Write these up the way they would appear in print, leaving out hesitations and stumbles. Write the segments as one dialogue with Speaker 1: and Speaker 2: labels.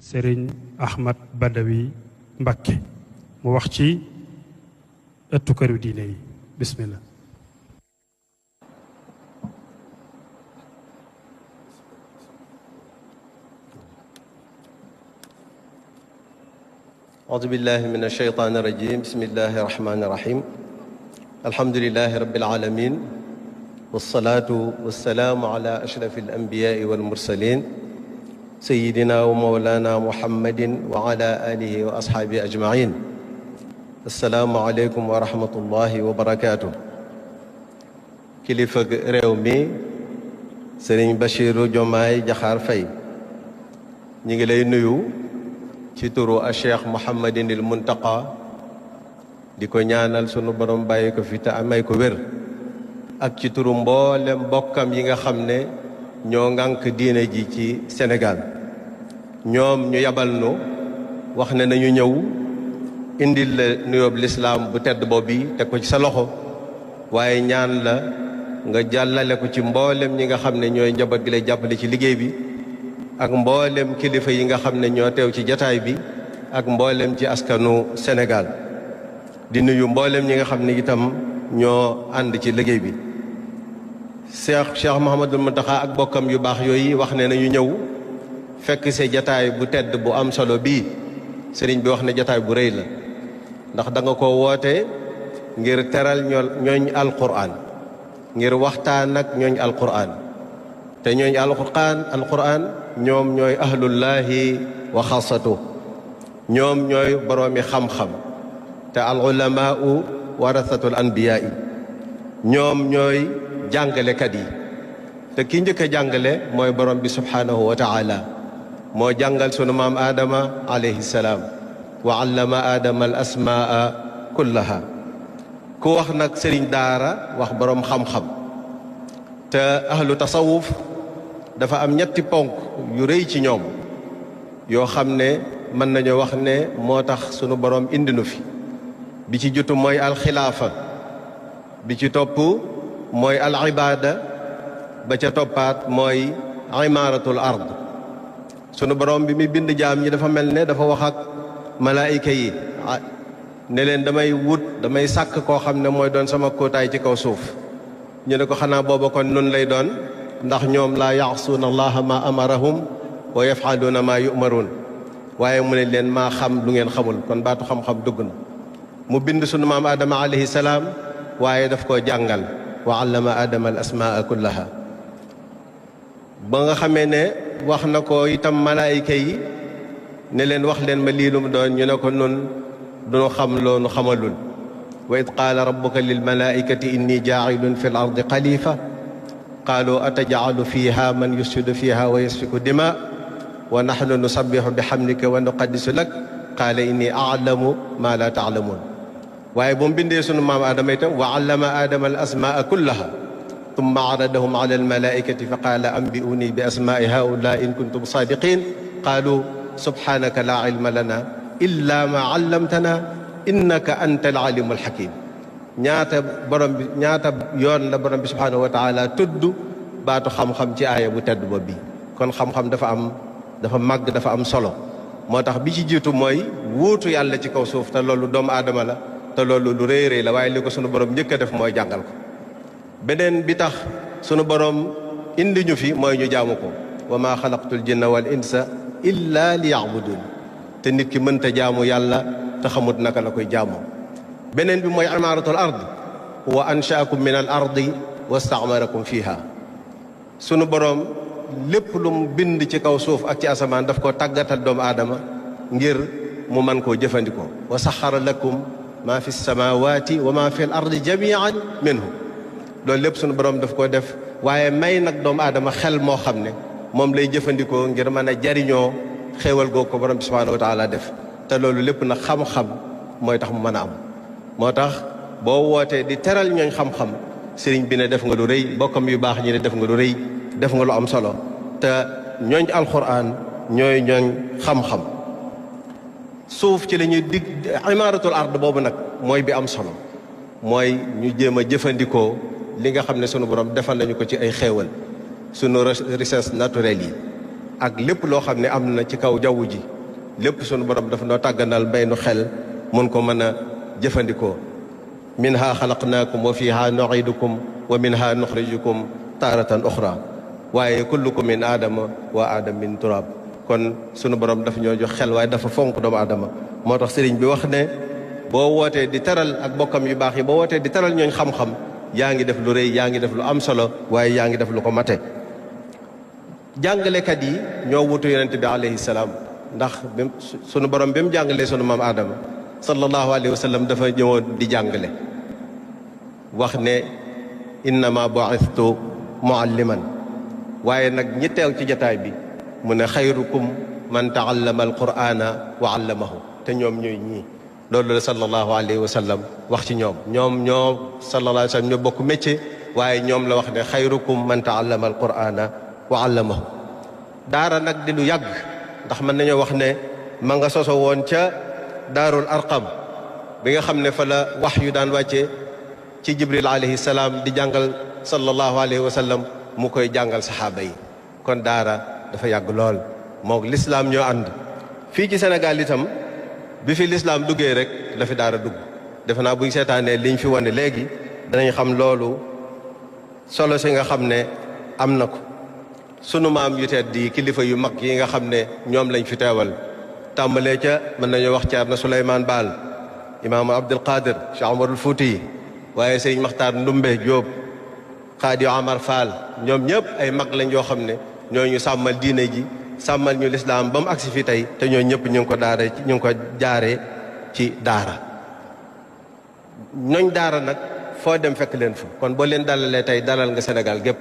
Speaker 1: Serigne Ahmad Badawi Mbacké mu wax ci ëttu këru diine yi bismillah.
Speaker 2: أعوذ بالله من الشيطان الرجيم بسم الله الرحمن الرحيم الحمد لله رب العالمين والصلاة والسلام على أشرف الأنبياء والمرسلين سيدنا ومولانا محمد وعلى آله وأصحابه أجمعين السلام عليكم ورحمة الله وبركاته kilifa réew mi Serigne Bassirou Diomaye Diakhar Faye ñi ngi lay nuyu ci turu a Cheikh Mouhamadinil Muntaqa di ko ñaanal sunu borom bàyyi ko fi te amay ko wér ak ci turu mboolem mbokkam yi nga xam ne ñoo ŋànk diine ji ci Sénégal ñoom ñu yabal nu wax ne nañu ñëw indil la nuyoob lislaam bu tedd boobu teg ko ci sa loxo waaye ñaan la nga jàllale ko ci mboolem ñi nga xam ne ñooy njaboot gi lay jàppale ci liggéey bi ak mboolem kilifa yi nga xam ne ñoo teew ci jataay bi ak mboolem ci askanu Sénégal di nuyu mboolem ñi nga xam ne itam ñoo ànd ci liggéey bi Cheikh Mouhamadul Mountakha ak bokkam yu baax yooyu wax ne nañu ñëw fekk see jataay bu tedd bu am solo bii sëriñ bi wax ne jataay bu rëy la ndax da nga ko woote ngir teral ñooñ alquran ngir waxtaan ak ñooñ alquran te ñooñ alquran ñoom ñooy ahlullahi wa xaasatu ñoom ñooy boroomi xam-xam te al ulamaau warasatul anbiyaa yi ñoom ñooy jàngalekat yi te ki njëkk a jàngale mooy borom bi subhaanahu wa taala moo jàngal sunu maam aadama alayhi salaam wa allama aadama al asmaa kullaha ku wax nag sëriñ daara wax boroom xam-xam te ahlu tasawuf dafa am ñetti ponk yu rëy ci ñoom yoo xam ne mën nañu wax ne moo tax sunu boroom indi nu fi bi ci jutu mooy alxilaafa bi ci topp mooy al ibaada ba ca toppaat mooy imaaratul ard sunu boroom bi muy bind jaam ñi dafa mel ne dafa wax ak malaayika yi ne leen damay sàkk koo xam ne mooy doon sama kóotaay ci kaw suuf ñu ne ko xanaa booba kon nun lay doon ndax ñoom laa yaasuuna allaha ma amarahum wa yafaluuna ma yumaruun waaye mu ne leen maa xam lu ngeen xamul kon baatu xam-xam dugg na mu bind sunu maam aadama alayhi salaam waaye daf koo jàngal wa allama aadama al asmaa kullaha ba nga xamee ne wax na ko itam malaayika yi ne leen wax leen ma lii lu mu doon ñu ne ko nun duñu xam loonu xamalul wa id qaala rabbuka lil malaikati inni jaacilun fi l ardi xalifa qaalu atajcalu fiha man yufsidu fiha wa yasfiku dima wa naxnu nusabixu bi xamdika wa nuqaddisu lak qaala inni aclamu ma la taclamuun waaye bu mu bindee sunu maam aadama itam wa allama aadama al asmaa kullaha tumma aradahum ala al malaikati fa qaala ambi'uni bi asmaai haulaa in kuntum saadiqin qaalu subhanaka la ilma lana illa ma allamtana innaka anta al alimul hakim ñaata yoon la borom bi subhanahu wa taala tudd baatu xam-xam ci aaya bu tedd ba bi kon xam-xam dafa màgg dafa am solo moo tax bi ci jiitu mooy wuutu yàlla ci kaw suuf te loolu doomu aadama la te loolu lu rëy rëy la waaye li ko sunu borom njëkk a def mooy jàngal ko beneen bi tax sunu borom indi ñu fi mooy ñu jaamu ko wa ma xalaqtul jinna wal insa illa li yacbudun te nit ki mënta jaamu yàlla te xamut naka la koy jaamoo beneen bi mooy imaaratul ard wa anshaakum min al ardi wastaamarakum fiha sunu boroom lépp lu mu bind ci kaw suuf ak ci asamaan daf koo tàggatal doomu aadama ngir mu man koo jëfandikoo wa saxara lakum ma fi samawati wa ma fi l ardi jamian minhu loolu lépp sunu boroom daf koo def waaye may nag doomu aadama xel moo xam ne moom lay jëfandikoo ngir mën a jariñoo xéewal googu ko borom bi subhanahu wa taala def te loolu lépp nag xam-xam mooy tax mu mën a am moo tax boo wootee di teral ñooñ xam-xam sëriñ bi ne def nga lu rëy bokkam yu baax ñi ne def nga lu rëy def nga lu am solo te ñooñ alquran ñooy ñooñ xam-xam suuf ci la ñuy dig imaaratul ard boobu nag mooy bi am solo mooy ñu jéem a jëfandikoo li nga xam ne sunu borom defal nañu ko ci ay xéewal sunu richesse naturelle yi ak lépp loo xam ne am na ci kaw jaww ji lépp sunu borom dafa noo tàgganal bay nu xel mun ko mën a jëfandikoo minha xalaqnaakum wa fiha nu'idukum wa minha nuxrijukum taaratan uxra waaye kullukum min aadama wa aadam min turab kon sunu borom dafa ñoo jox xel waaye dafa fonk doomu aadama moo tax sëriñ bi wax ne boo wootee di teral ak bokkam yu baax yi boo wootee di teral ñooñ xam-xam yaa ngi def lu rëy yaa ngi def lu am solo waaye yaa ngi def lu ko mate jàngalekat yi ñoo wutu yonente bi alayhi salaam ndax sunu borom bi mu jàngalee sunu maam aadama sallallahu alayhi wa sallam dafa ñëwoon di jàngale wax ne innama bu'ithtu mualliman waaye nag ñi teew ci jataay bi mu ne xayrukum man taallama alqur'ana wa allamahu te ñoom ñooy ñii loolu la sallallahu alayhi wa sallam wax ci ñoom ñoo sallallahu alayhi wa sallam ñoo bokk métier waaye ñoom la wax ne xayrukum man taallama alqur'ana wa allamahu daara nag di lu yàgg ndax mën nañoo wax ne ma nga soso woon ca daarul arqam bi nga xam ne fa la wax yu daan wàcce ci jibril alayhi salaam di jàngal sallallahu alayhi wa sallam mu koy jàngal saxaaba yi kon daara dafa yàgg lool moog lislaam ñoo ànd fii ci Sénégal itam bi fi lislaam duggee rek la fi daara dugg defe naa buñ seetaanee liñ fi wane léegi danañ xam loolu solo si nga xam ne am na ko sunu maam yu tedd di kilifa yu mag yi nga xam ne ñoom lañ fi teewal tàmbalee ca mën nañoo wax Ceerno Souleymane Baal imaamu Abdul Qadir Cheikh Omarul Fouti yi waaye sëriñ Maxtaar Ndumbe Jóob Xaadi Amar Fall ñoom ñëpp ay mag lañ yoo xam ne ñoo ñu sàmmal diine ji sàmmal ñu lislaam ba mu agsi fi tey te ñoo ñëpp ñu ngi ko jaaree ci daara ñooñ daara nag foo dem fekk leen fa kon boo leen dalalee tey dalal nga Sénégal gépp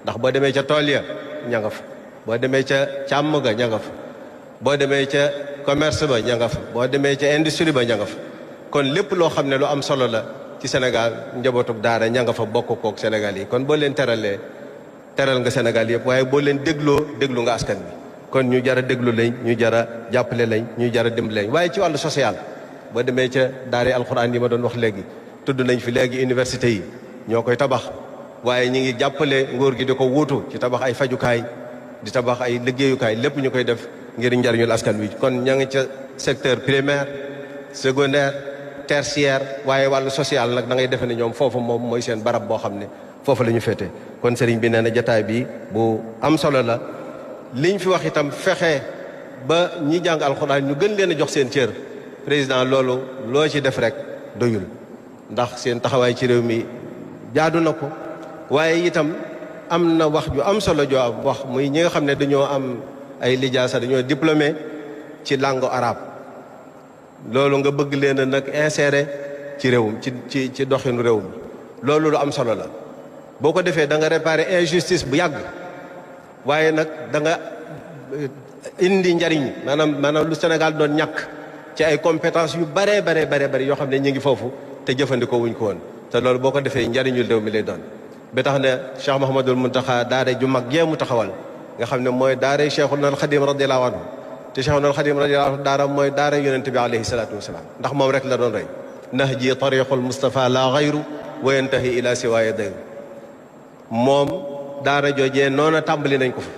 Speaker 2: ndax boo demee ca tool ya ña nga fa boo demee ca càmm ga ña nga fa boo demee ca commerce ba ña nga fa boo demee ca industrie ba ña nga fa kon lépp loo xam ne lu am solo la ci Sénégal njabootug daara ña nga fa bokk kook Sénégal yi kon boo leen teralee teral nga Sénégal yëpp waaye boo leen déglu nga askan bi kon ñu jar a déglu lañ ñu jar a jàppale lañ ñu jar a dimbale lañ waaye ci wàllu social boo demee ca daara alxuraan yi ma doon wax léegi tudd nañ fi léegi université yi ñoo koy tabax waaye ñi ngi jàppale nguur gi di ko wuutu ci tabax ay fajukaay di tabax ay liggéeyukaay lépp ñu koy def ngir njariñul askan wi kon ña ngi ca secteur primaire secondaire tertiaire waaye wàllu social nag da ngay defe ne ñoom foofu moom mooy seen barab boo xam ne foofu la ñu féete kon sëriñ bi nee na jataay bi bu am solo la liñ fi wax itam fexe ba ñi jàng alxuraan ñu gën leen a jox seen cër président loolu loo ci def rek doyul ndax seen taxawaay ci réew mi jaadu na ko waaye itam am na wax ju am solo joo am wax muy ñi nga xam ne dañoo am ay lijaasa dañoo diplômé ci langue arabe loolu nga bëgg leen a nag insérer ci réew mi ci doxinu réew mi loolu lu am solo la boo ko defee da nga réparer injustice bu yàgg waaye nag da nga indi njariñ maanaam lu Sénégal doon ñàkk ci ay compétences yu bare yoo xam ne ñu ngi foofu te jëfandikoo wuñ ko woon te loolu boo ko defee njariñul réew mi lay doon ba tax ne Cheikh Mouhamadul Muntaxa daare ju mag jee mu taxawal nga xam ne mooy daare Cheikhul Xadim radiyallahu anhu te Cheikhul Xadim radiyallahu anhu daara mooy daara yonent bi alayhi salaatu wasalaam ndax moom rek la doon rey nahji tariqul Mustafa la gayru wa yantahi ila siwaaya dayru moom daara joojee noona tàmbali nañ ko fa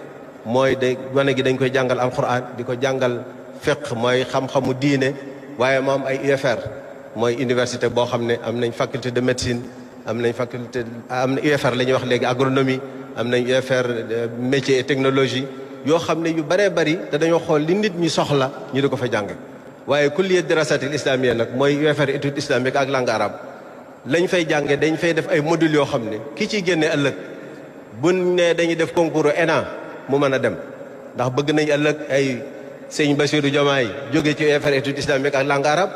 Speaker 2: mooy gone gi dañ koy jàngal alquran di ko jàngal fiqh mooy xam-xamu diine waaye moom ay UFR mooy université boo xam ne am nañ faculté de médecine am na UFR la ñuy wax léegi agronomie am nañ UFR métier et technologie yoo xam ne yu bëree bëri te dañoo xool li nit ñi soxla ñu di ko fa jàng waaye kulliyat dirasatil islamiyya nag mooy UFR étude islamique ak langue arabe lañ fay jànge dañ fay def ay modules yoo xam ne ki ciy génne ëllëg buñ ne dañuy def concours ENA mu mën a dem ndax bëgg nañ ëllëg ay sëñ Bassirou Diomaye jóge ci UFR étude islamique ak langue arabe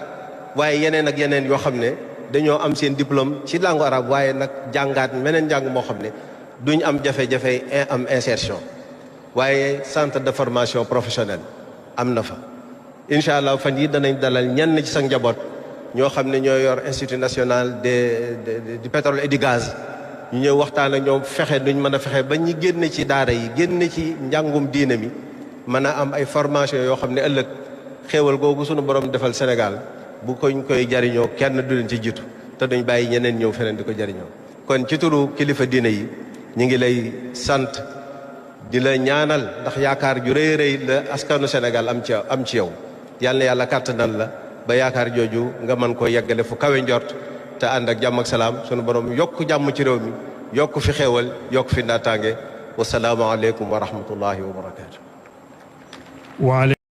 Speaker 2: waaye yeneen ak yeneen yoo xam ne dañoo am seen diplôme ci langue arabe waaye nag jàngaat meneen njàng moo xam ne duñ am jafe-jafe am insertion waaye centre de formation professionnelle am na fa incha allah fan yi danañ dalal ñenn ci sa njaboot ñoo xam ne ñoo yor institut national du pétrole et du gaz ñu ñëw waxtaan ak ñoom fexe duñ mën a fexe ba ñi génn ci daara yi génn ci njàngum diine mi mën a am ay formation yoo xam ne ëllëg xéewal googu sunu borom defal Sénégal bu koñ koy jariñoo kenn du leen ci jiitu te duñ bàyyi ñeneen ñëw feneen di ko jariñoo kon ci turu kilifa diine yi ñu ngi lay sant di la ñaanal ndax yaakaar ju rëy rëy la askanu Sénégal am ci yow yàlla na yàlla kàttanal la ba yaakaar jooju nga mën ko yeggale fu kawe njort te ànd ak jàmm ak salaam sunu borom yokk jàmm ci réew mi yokk fi xéewal yokk fi naataange wasalaamu aleykum wa rahmatullahi wa barakaatu.